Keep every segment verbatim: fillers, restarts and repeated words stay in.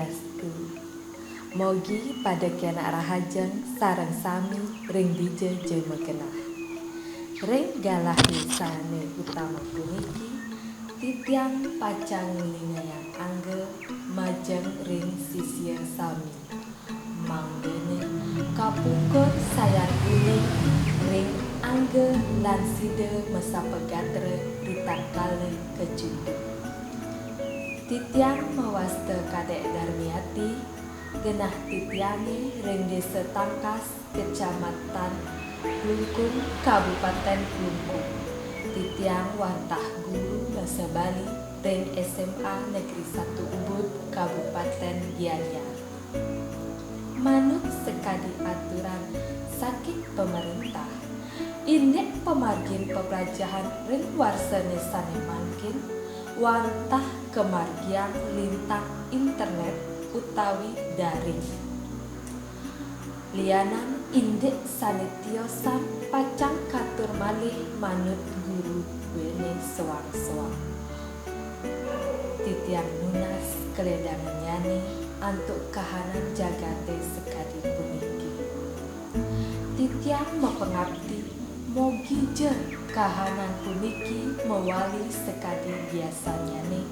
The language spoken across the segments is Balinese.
Swastiastu. Mogi pada kenak rahajeng sareng sami ring dija ja magenah. Ring galahé sané utama puniki, titiang pacang nguningayang angga majeng ring sisia sami. Mangdané kapungkur sayan uning ring angga lan sida masapagatra ritatkala kacunduk. Titiang mawasta Kadék Darmiati, genah titiangé ring Désa Tangkas, Kecamatan Klungkung, Kabupatén Klungkung. Titiang wantah guru basa Bali ring S M A Negeri Satu Ubud, Kabupatén Gianyar. Manut sakadi aturan saking pamaréntah, indik pamargin paplajahan ring warsané sané mangkin wantah kamargiang lintang internét utawi daring. Lianan indik sané tiosan pacang katur malih manut guru duéné soang-soang. Titiang nunas kaledangannyané antuk kahanan jagaté sakadi puniki. Titiang mapangabdi mogi ja kahanan puniki mawali sakadi biasannyané,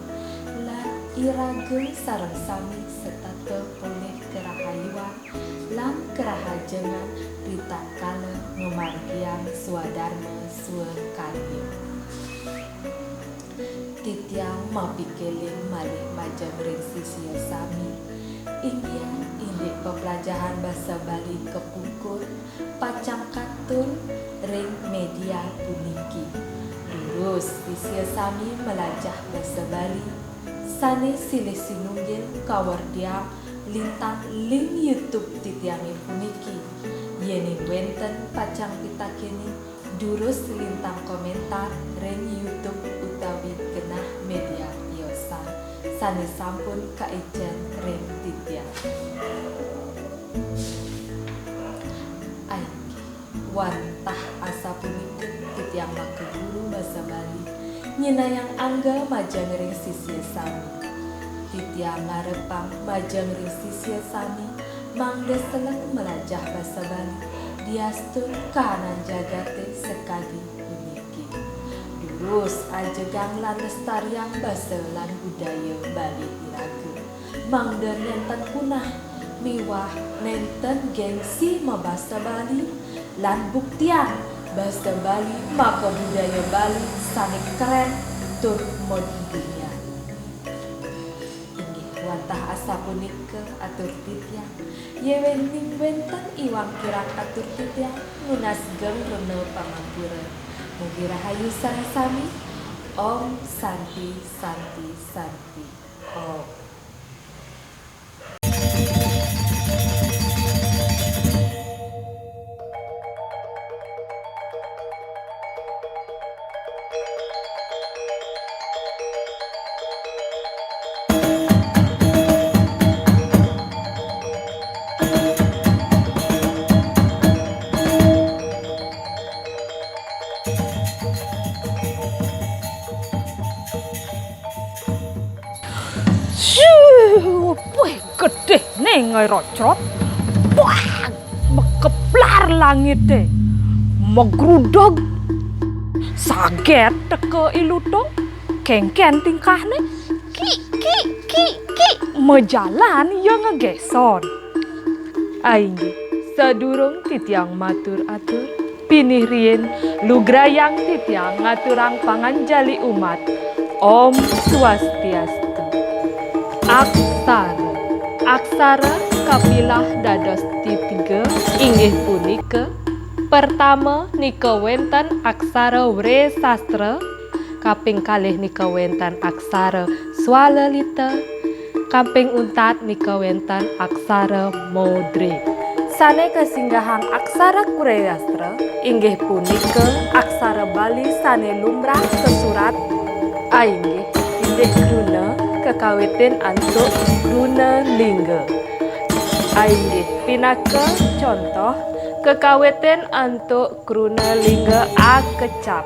lan iraga sareng sami setata polih karahayuan lan karahajengan ritatkala ngamargiang swadarma swakarya. Titiang mapikiling malih majeng ring sisia sami, inggih indik paplajahan basa Bali kapungkur pacang katur ring média puniki. Durus sisia sami malajah basa Bali, sané silih sinunggil kawerdiang lintang link YouTube titiangé puniki. Yéning wénten pacang pitakéné, durus lintang koméntar ring YouTube utawi genah média tiosan sané sampun kaicén ring titiang. Aiki. Wantah asapunika titiang maka guru basa Bali, nyinayang angga majeng ring sisia sami. Titiang ngarepang majeng ring sisia sami mangda seleng malajah basa Bali, diastun kahanan jagaté sakadi puniki. Durus ajegang lan lestariang basa lan budaya Bali iraga. Mangda nénten punah miwah nénten géngsi mabasa Bali, lan buktiang basa Bali maka budaya Bali sané kerén tur madunya. Inggih wantah asapunika atur titiang. Yéning wénten iwang kirang atur titiang, nunas geng rena pangampura. Mugi rahayu sareng sami. Om Santi, Santi, Santi. Om. Syuh, wih, gedéné ngerocrot. Wah, makeplar langité. Magrudeg. Sagét teka I Lutung. Kénkén tingkahné. Ki, ki, ki, ki. Majalan ia ngegéson. Ainggih, sadurung titiang matur atur, pinih riin lugrayang titiang ngaturang panganjali umat. Om Swastiastu. Aksara. Aksara kapilah dados titiga, inggih punika, pertama nika wénten aksara Wresastra, kaping kalih nika wénten aksara Swalalita, kaping untat nika wénten aksara Modre. Sané kasinggahang aksara Wresastra inggih punika aksara Bali sané lumrah kasurat, ainggih indik kruna kakawitin antuk kruna lingga. Ainggih pinaka contoh kakawitin antuk kruna lingga akecap.